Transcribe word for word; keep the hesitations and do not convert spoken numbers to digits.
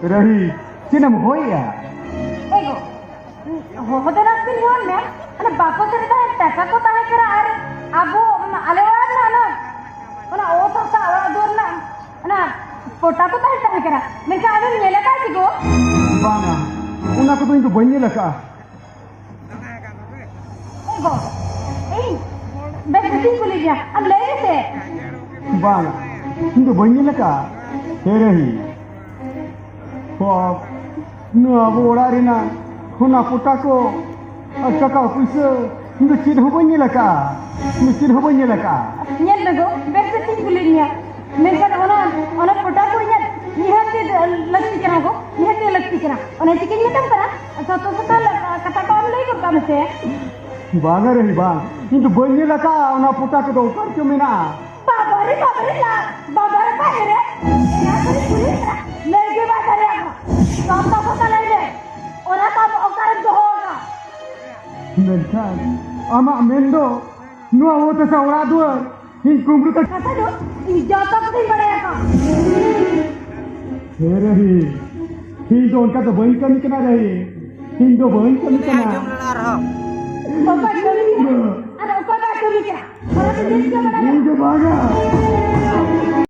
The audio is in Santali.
ᱨᱟᱹᱦᱤ, ᱪᱮᱫ ᱮᱢ ᱦᱚᱭᱮᱜᱼᱟ? ᱮ ᱜᱚ, ᱦᱚᱦᱚ ᱫᱚ ᱱᱟᱥᱮ ᱧᱮᱞ ᱢᱮ, ᱚᱱᱟ ᱵᱟᱠᱚ ᱥᱮᱫ ᱨᱮ ᱛᱟᱦᱮᱸ ᱴᱟᱠᱟ ᱠᱚ ᱛᱟᱦᱮᱸ ᱠᱟᱱᱟ, ᱟᱨ ᱟᱵᱚ ᱚᱱᱟ ᱟᱞᱮ ᱚᱲᱟᱜ ᱨᱮᱱᱟᱜ ᱚᱱᱟ, ᱚᱱᱟ ᱚᱛ ᱦᱟᱥᱟ ᱚᱲᱟᱜ ᱫᱩᱣᱟᱹᱨ ᱨᱮᱱᱟᱜ ᱚᱱᱟ ᱯᱚᱴᱟ ᱠᱚ ᱛᱟᱦᱮᱸ, ᱛᱟᱦᱮᱸ ᱠᱟᱱᱟ, ᱢᱮᱱᱠᱷᱟᱱ ᱟᱢᱮᱢ ᱧᱮᱞ ᱟᱠᱟᱫ ᱪᱮ ᱜᱚ? ᱵᱟᱝᱟ, ᱚᱱᱟ ᱠᱚᱫᱚ ᱤᱧ ᱫᱚ ᱵᱟᱹᱧ ᱧᱮᱞ ᱟᱠᱟᱫᱼᱟ᱾ ᱮ ᱜᱚ, ᱤᱧ ᱵᱮᱥ ᱵᱮᱥᱤᱧ ᱠᱩᱞᱤ ᱢᱮᱭᱟ, ᱟᱢ ᱞᱟᱹᱭ ᱢᱮᱥᱮ᱾ ᱵᱟᱝ, ᱤᱧ ᱫᱚ ᱵᱟᱹᱧ ᱧᱮᱞ ᱟᱠᱟᱫᱼᱟ᱾ ᱦᱮ ᱨᱟᱹᱦᱤ, ᱦᱚ, ᱱᱚᱣᱟ ᱟᱵᱚ ᱚᱲᱟᱜ ᱨᱮᱱᱟᱜ ᱚᱱᱟ ᱯᱚᱴᱟ ᱠᱚ ᱟᱨ ᱴᱟᱠᱟ ᱯᱩᱭᱥᱟᱹ, ᱤᱧ ᱫᱚ ᱪᱮᱫ ᱦᱚᱸ ᱵᱟᱹᱧ ᱧᱮᱞ ᱟᱠᱟᱫᱼᱟ᱾ ᱤᱧ ᱫᱚ ᱪᱮᱫ ᱦᱚᱸ ᱵᱟᱹᱧ ᱧᱮᱞ ᱟᱠᱟᱫᱼᱟ᱾ ᱧᱮᱞ ᱢᱮ ᱜᱚ, ᱵᱮᱥ ᱵᱮᱥᱤᱧ ᱠᱩᱞᱤ ᱢᱮᱭᱟ, ᱢᱮᱱᱠᱷᱟᱱ ᱚᱱᱟ, ᱚᱱᱟ ᱯᱚᱴᱟ ᱠᱚ ᱤᱧᱟᱹᱜ ᱱᱤᱦᱟᱹᱛ ᱜᱮ ᱞᱟᱹᱠᱛᱤ ᱠᱟᱱᱟ ᱜᱚ, ᱱᱤᱦᱟᱹᱛ ᱜᱮ ᱞᱟᱹᱠᱛᱤ ᱠᱟᱱᱟ᱾ ᱚᱱᱟ ᱪᱤᱠᱟᱹᱧ ᱢᱮᱛᱟᱢ ᱠᱟᱱᱟ, ᱥᱚᱛᱚ ᱥᱚᱛᱚ ᱠᱟᱛᱷᱟ ᱠᱚ ᱟᱢ ᱞᱟᱹᱭ ᱜᱚᱫ ᱠᱟᱜ ᱢᱮᱥᱮ᱾ ᱵᱟᱝᱟ ᱨᱟᱹᱦᱤ, ᱵᱟᱝ, ᱤᱧ ᱫᱚ ᱵᱟᱹᱧ ᱧᱮᱞ ᱟᱠᱟᱫᱼᱟ ᱚᱱᱟ ᱯᱚᱴᱟ ᱠᱚᱫᱚ ᱚᱠᱟ ᱨᱮᱪᱚ ᱢᱮᱱᱟᱜᱼᱟ᱾ ᱵᱟᱵᱟᱨᱮ, ᱵᱟᱵᱟᱨᱮ, ᱞᱟ-, ᱵᱟᱵᱟᱨᱮ, ᱵᱟᱵᱟᱨᱮ, ᱮᱱᱟ ᱠᱩᱲᱤ ᱠᱩᱲᱤ ᱠᱟᱱᱟ, ᱞᱟᱹᱭ ᱜᱮ ᱵᱟᱭ ᱫᱟᱲᱮᱭᱟᱜ ᱠᱟᱱᱟ᱾ ᱥᱚᱛᱚ ᱥᱚᱛᱚ ᱞᱟᱹᱭ ᱢᱮ, ᱚᱱᱟ ᱠᱚ ᱟᱢ ᱚᱠᱟᱨᱮᱢ ᱫᱚᱦᱚ ᱟᱠᱟᱫᱼᱟ? ᱢᱮᱱᱠᱷᱟᱱ ᱟᱢᱟᱜ ᱢᱮᱱ ᱫᱚ ᱱᱚᱣᱟ ᱚᱛ ᱦᱟᱥᱟ ᱚᱲᱟᱜ ᱫᱩᱣᱟᱹᱨ ᱤᱧ ᱠᱩᱢᱵᱽᱲᱩ ᱠᱟᱛᱮ ᱠᱟᱛᱷᱟ ᱫᱚ ᱤᱧ ᱡᱚᱛᱚ ᱠᱚᱛᱮᱧ ᱵᱟᱲᱟᱭ ᱟᱠᱟᱫ᱾ ᱦᱮ ᱨᱟᱹᱦᱤ, ᱤᱧ ᱫᱚ ᱚᱱᱠᱟ ᱫᱚ ᱵᱟᱹᱧ ᱠᱟᱹᱢᱤ ᱠᱟᱱᱟ ᱨᱟᱹᱦᱤ, ᱤᱧ ᱫᱚ ᱵᱟᱹᱧ ᱠᱟᱹᱢᱤ ᱠᱟᱱᱟ᱾ ᱟᱸᱡᱚᱢ ᱞᱮᱱᱟ ᱟᱨᱦᱚᱸ᱾ ᱚᱠᱚᱭ ᱠᱟᱹᱢᱤ ᱠᱟᱱᱟ? ᱟᱨ ᱚᱠᱚᱭ ᱵᱟᱭ ᱠᱟᱹᱢᱤ ᱠᱟᱱᱟ? ᱚᱱᱟ ᱫᱚ ᱱᱤᱛ ᱜᱮ ᱵᱟᱲᱟᱭ ᱤᱧ ᱫᱚ ᱵᱟᱝᱟ᱾